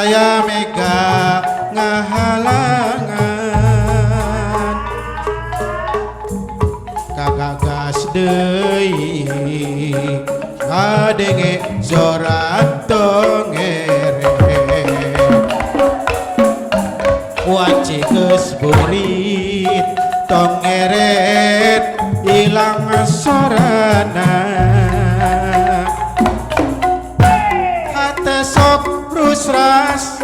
Taya mega ngahalangan, kagagas deui ngadenge sora tongeret. Wanci geus burit, tongeret ilang sorana. Hate sok rusras,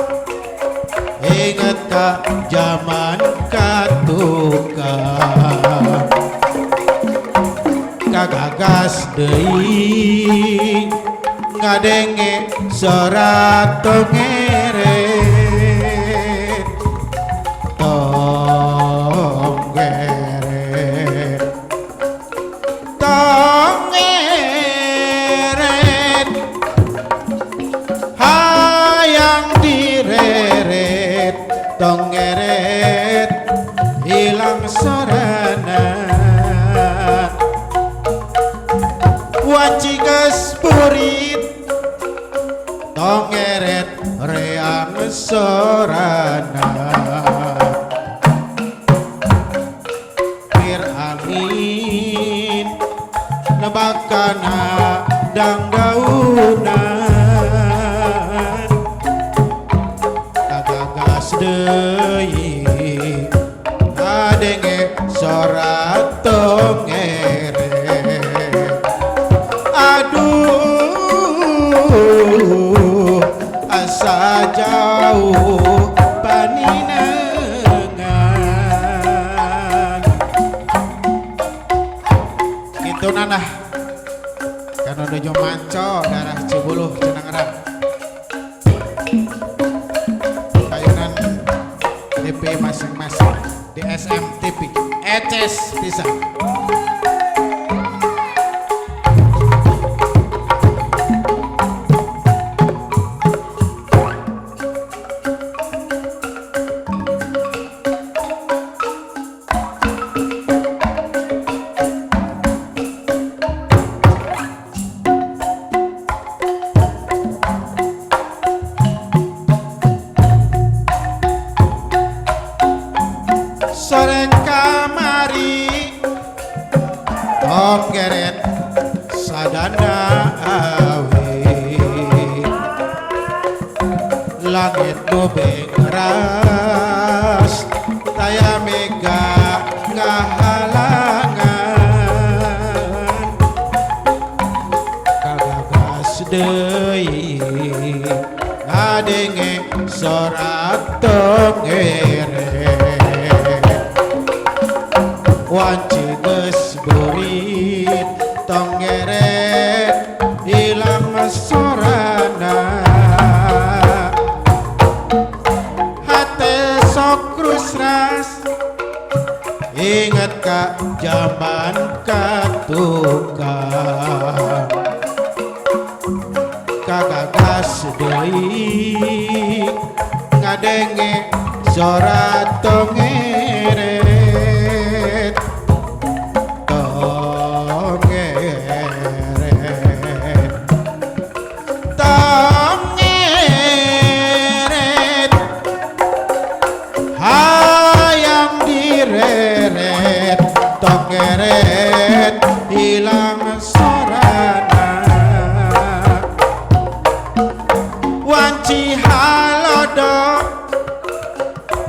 inget ka jaman katukang. Kagagas deui ngadenge sora tongeret, tongeret, tongeret, hayang direret, tongeret hilang sorana. Wanci geus burit, tongeret reang sorana. Pir angin nebakana dangdaunan, kagagas deui ngadenge sora tongeret. Aduh, asa jauh paninengan. Gitu nanah kan nuju manco darah Cibuluh Cenangerang. Kayunan TV masing-masing DSM TV eces bisa. Sore kamari tongeret sadana awe, langit bobeng ras taya mega ngahalangan. Kagagas deui ngadenge sora tongeret. Wanci geus burit, tongeret ilang sorana. Hate sok rusras, inget ka jaman katukang. Kagagas deui ngadenge sora tongeret, tongeret, tongeret, hayang direret, tongeret hilang sorana. Wanci halodo,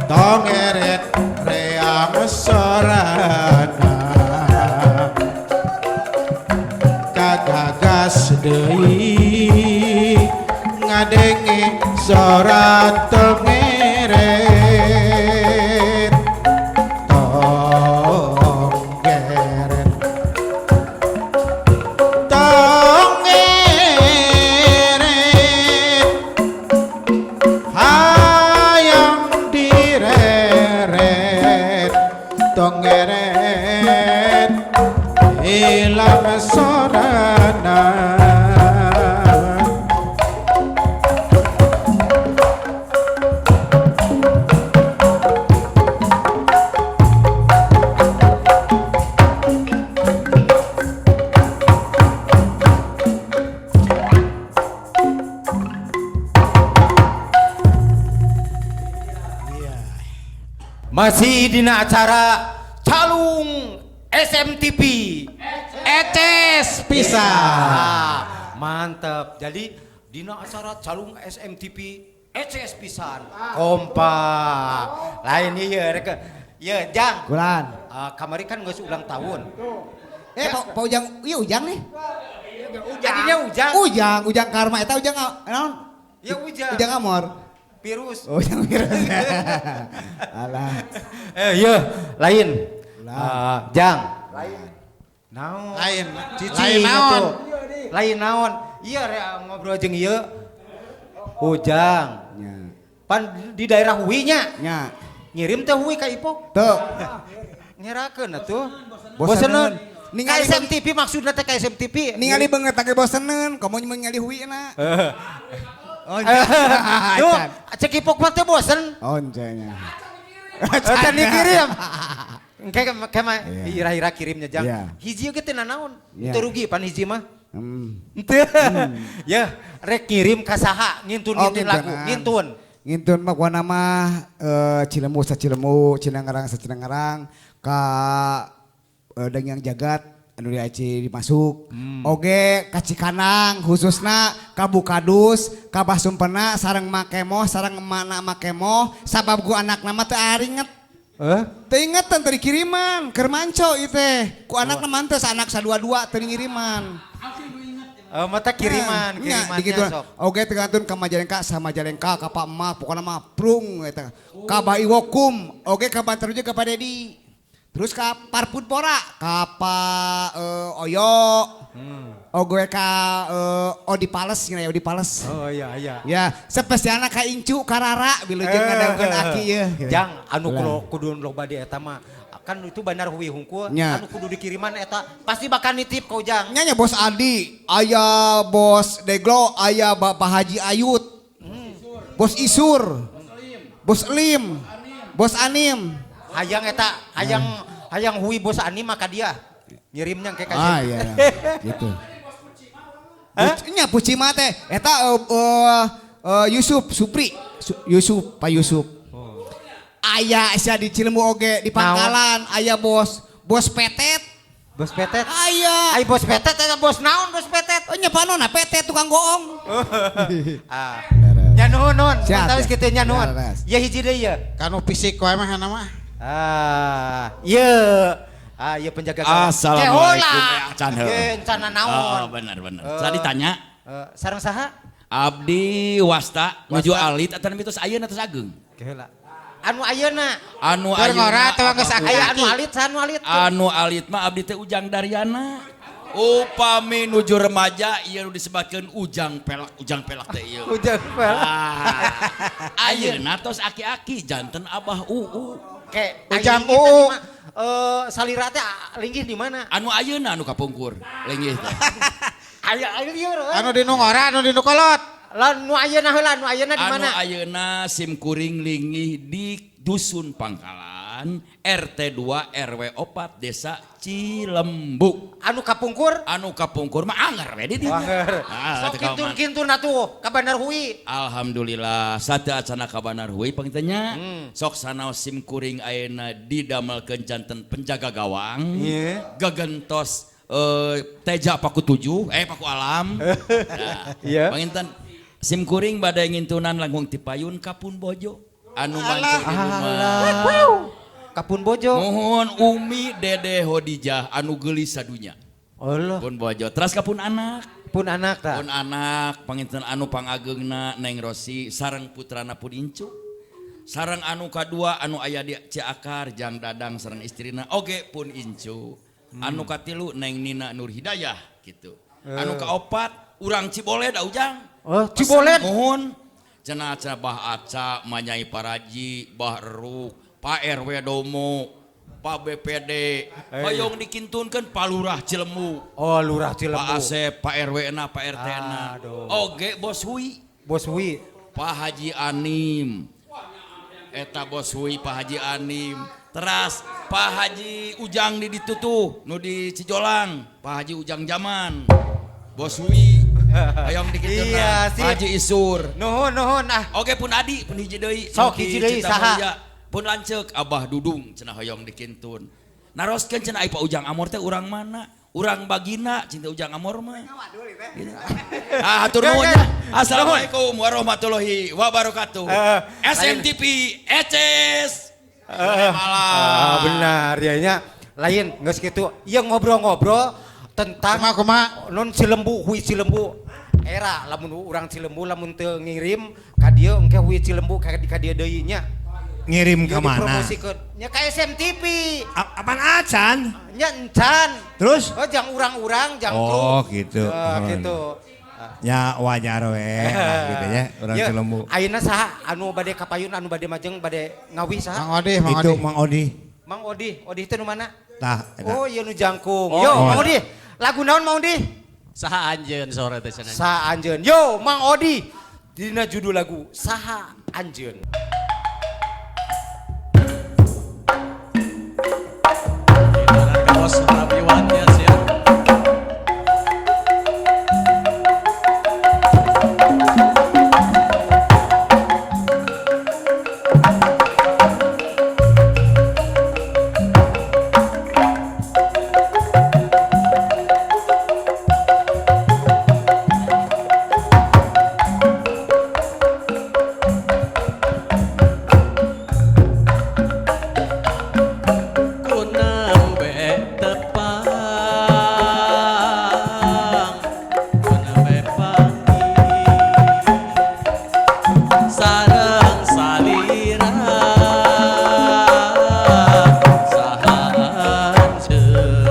tongeret reang sorana. Kagagas deui ngadenge sora tongeret, tongeret, tongeret, hayang direret, tongeret hilang sorana. Masih dina acara Calung SMTV. Eces pisan. Ah, mantap. Jadi dina acara Calung SMTV eces pisan. Kompak. Lain ieu rek. Ieu Jang. Kulan. Ah, kamari kan geus ulang tahun. Eh, Pak Ujang, iya Ujang nih. Jadinya Ujang. Ujang, Ujang Karma eta Ujang naon? Ya Ujang. Ujang Amor. Virus. Oh, Ujang virus. Alah. Eh, iya, lain. Ulang. Ah, Jang. Lain. Naon? Lain. Cici Lain naon? atuh. Lain naon? Iya re, ngobrol jeung ieu. Ujang. Nya. Pan di daerah Hui nya. Nya. Ngirim teh Hui ka Ipok. Tuh. Ngerakeun atuh. Boseneun. Boseneun. Ningali Ka SMTV maksudna teh ka SMTV. Ningali beungeut ge boseneun, komo ningali hui na. Oh, Tuh, cek Ipok mah teh bosen. Oh, nya. Can dikirim. Engke ke mah Iya. ira-ira kirimnya Jang. Iya. Hiji oge teh nanaon. Iya. Teu rugi pan hiji mah. Teu. Ya, rek ngirim ka saha ngintun-ngintun lagu, ngintun. Ngintun mah kuana mah Cilemu sa Cilemu, Cinangarang sa Cinangarang, ka Dangyang Jagat anu di Aceh dimasuk. Oge ka Cikanang khususna ka Bukadus, ka Bah Sumpena sareng Makemoh, sareng mana Makemoh, sabab ku anakna mah teu aringet. Eh? Teu ingetan teu dikiriman, keur manco ieu teh. Ku anakna mah teu anak sadua-dua teu ngiriman. Oh, mata kiriman, Nah, nya, kirimannya digitu. sok. Oge tergantung ka Majalengka sa Majalengka ka Pak Emak pokona mah prung eta. Ka Bah Iwokum, oge ka Bantar ka Pak Dedi. Terus ka Parpun Pora, ka Pak Oyo. Oge ka Odi Pales nya ya Odi Pales. Oh iya iya. Ya, spesialna ka Incu ka Rara wilujeng ngadangukeun aki ye. Jang anu kudu loba di eta mah kan itu bandar Hui hungkul Nya. anu kudu dikiriman eta pasti bakal nitip ka Ujang. Nya nya Bos Adi, aya Bos Deglo, aya Bapak Haji Ayut. Bos Isur. Bos Lim. Bos Anim. Hayang eta, hayang hayang Hui Bos Anim mah ka dia. Ngirimnya ke ka Ah iya, iya. Gitu. Nya Puci mah teh eta Yusuf Supri, Yusuf, Pak Yusuf. Aya sia di Cilemu oge di Pangkalan, aya bos bos Petet. Bos Petet. Aya. Ai bos Petet eta bos naon bos Petet? Oh nya panona Petet tukang goong. Ah. Nya nuhun nuhun, Siap, mantap ya. kitu nya nuhun. Beres. Ya hiji deui ya. Kanu fisik wae mah mah. Ah, iya. Ah, iya penjaga gawang. Assalamualaikum. Kehola. Eh, acan heuh. Ye, encana naon. Oh, benar benar. Tadi tanya Sareng saha? Abdi wasta nuju alit atawa mitos ayeuna tos ageung. Keheula. Anu ayeuna. Anu Keur ngora atawa geus Aya aki-aki? anu alit saha anu alit? Anu alit mah abdi teh Ujang Daryana. Upami nuju remaja ieu nu disebutkeun Ujang Pelak, Ujang Pelak teh ieu. Ujang Pelak. Ah. Ayeuna tos aki-aki janten Abah Uu. Ke Ujang ayeuna Uu. mah, salira teh linggih di mana? Anu ayeuna anu kapungkur linggih teh. Aya aya ieu. Anu di nu ngora, anu di nu kolot. Lah nu ayeuna heula, nu ayeuna di Anu mana? ayeuna sim kuring linggih di Dusun Pangkalan RT 2 RW 4 Desa Cilembu. Anu kapungkur? Anu kapungkur mah anger we di dieu. Anger. Ah, Sok teu kauman. kintun-kintun atuh ka Bandar Hui. Alhamdulillah sate acana ka Bandar Hui pangitanya. Sok sanaos sim kuring ayeuna didamelkeun janten penjaga gawang. Iya. Gagentos Teja Paku 7, Paku Alam. Nah, Iya. Panginten sim kuring bade ngintunan langkung tipayun ka pun bojo anu mantu di rumah. Kapun bojo. Mohon Umi Dede Hodijah anu geulis sadunya. Allah. Pun bojo. Teras ka pun anak. Pun anak ta. Pun anak panginten anu pangageungna Neng Rosi sareng putrana pun Incu. Sareng anu kadua anu aya di Ciakar Jang Dadang sareng istrina oge pun Incu. Anu katilu Neng Nina Nur Hidayah gitu. Anu kaopat urang Ciboled Ujang. Oh, Ciboled. Mohon cenah cenah Bah Aca, Manyai Paraji, Bah Eruk, Pak RW Domo, Pak BPD, hoyong dikintunkeun Pak Lurah Cilemu. Oh, Lurah Cilemu. Pak Asep, Pak RW na, Pak RT na. Aduh. Oge Bos Hui, Bos Hui. Pak Haji Anim. Eta Bos Hui, Pak Haji Anim. Teras Pak Haji Ujang di ditutuh, nu di Cijolang, Pak Haji Ujang Jaman. Bos Hui. Hoyong dikintunan. Iya, sip. Pak Haji Isur. Nuhun nuhun ah. Oge pun Adi, pun hiji deui. Sok, Nu di hiji deui, Cita saha? Mulya. Pun lanceuk Abah Dudung cenah hoyong dikintun. Naroskeun cenah ai Pak Ujang Amor teh urang mana? Urang Bagina cinta Ujang Amor mah. Gitu. Ah, hatur nuhun nya. Assalamualaikum warahmatullahi wabarakatuh. SMTV Eces. Ah, benar ya nya. Lain geus kitu. Ieu ngobrol-ngobrol tentang Kumaha kumaha? non Cilembu, hui Cilembu. Era lamun urang Cilembu lamun teu ngirim ka dieu engke hui Cilembu ka dieu deui nya. Ngirim Ieu ke mana? dipromosikeun. Nya ka SMTV. Apaan acan? Nya encan. Terus? Oh, jang urang-urang, jang Oh, kru. gitu. Gitu. Ya wajar we lah gitu ya urang Ya, Cilembu. Ayeuna saha anu bade kapayun anu bade majeng bade ngawih saha? Mang Odi, Mang Itu Odi. Mang Odi. Mang Odi, Odi teh nu mana? Tah, eta. Oh, iya nu jangkung. Oh, Yo, oh. Mang Odi. Lagu naon Mang Odi? Saha anjeun sore teh cenah. Saha anjeun. Yo, Mang Odi. Dina judul lagu Saha Anjeun. Gitaran kaos Rabiwan ya siap. Ku nembe tepang, ku nembe panggih, sareng salira saha anjeun,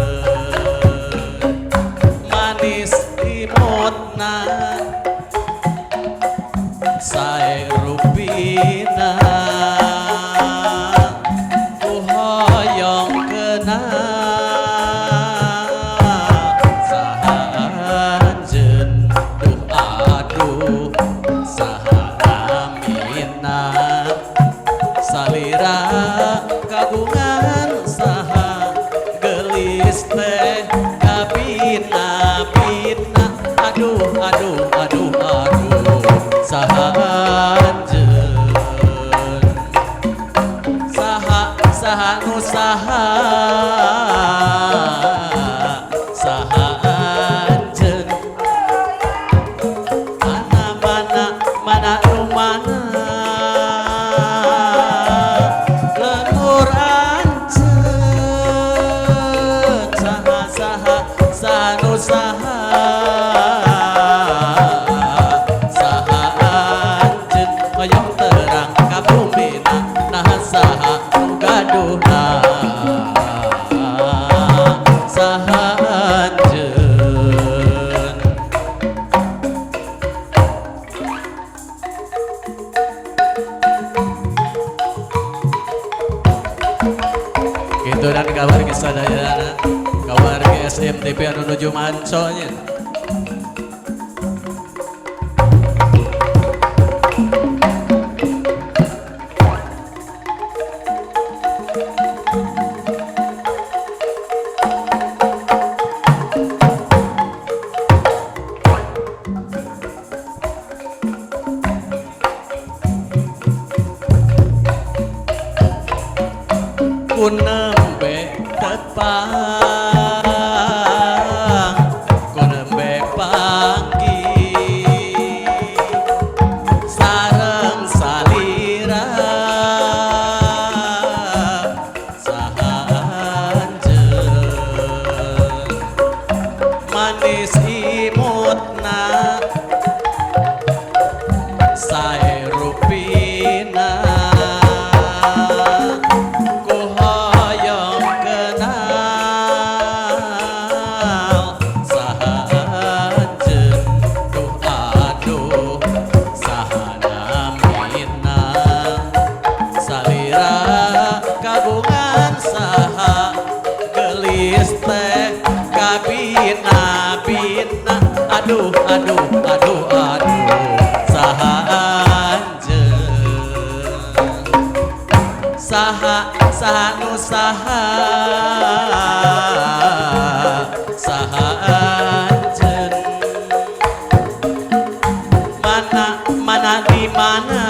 manis imutna sae rupina. Ku hoyong kenal saha anjeun, duh aduh saha namina, salira kagungan saha gelis teh kabina-bina, aduh aduh aduh aduh saha anjeun. Saha saha nu saha saha anjeun, mana mana mana nu mana lengur anjeun, saha saha saha nu saha saha anjeun, hoyong terang ka bumina nah saha nu gaduhna saha anjeun. Gitu dan kabar kesadayana, kabar ke SMTP anu nuju manco nya. Ku nembe tepang, ku nembe panggih, sareng salira saha anjeun, manis imutna sae rupina. Ku hoyong kenal saha anjeun, duh aduh saha namina, salira kagungan saha gelis teh kabina-bina, aduh aduh aduh aduh saha anjeun. Saha saha nu saha saha anjeun, mana mana di mana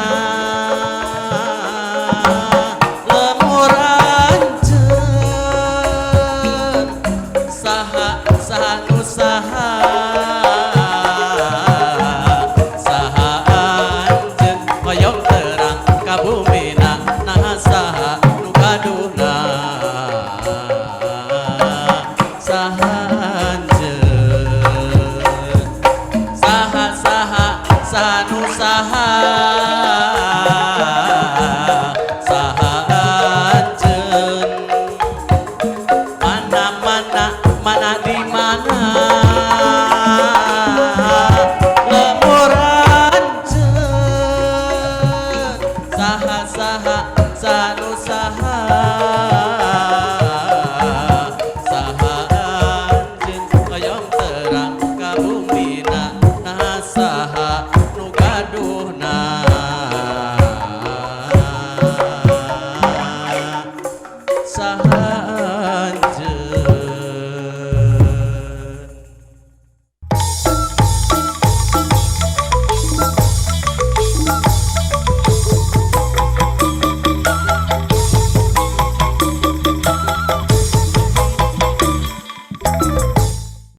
Saha saha nu saha saha anjeun hoyong terang ka bumina nah saha nu gaduhna saha anjeun saha saha saha nu saha saha anjeun mana mana mana di mana.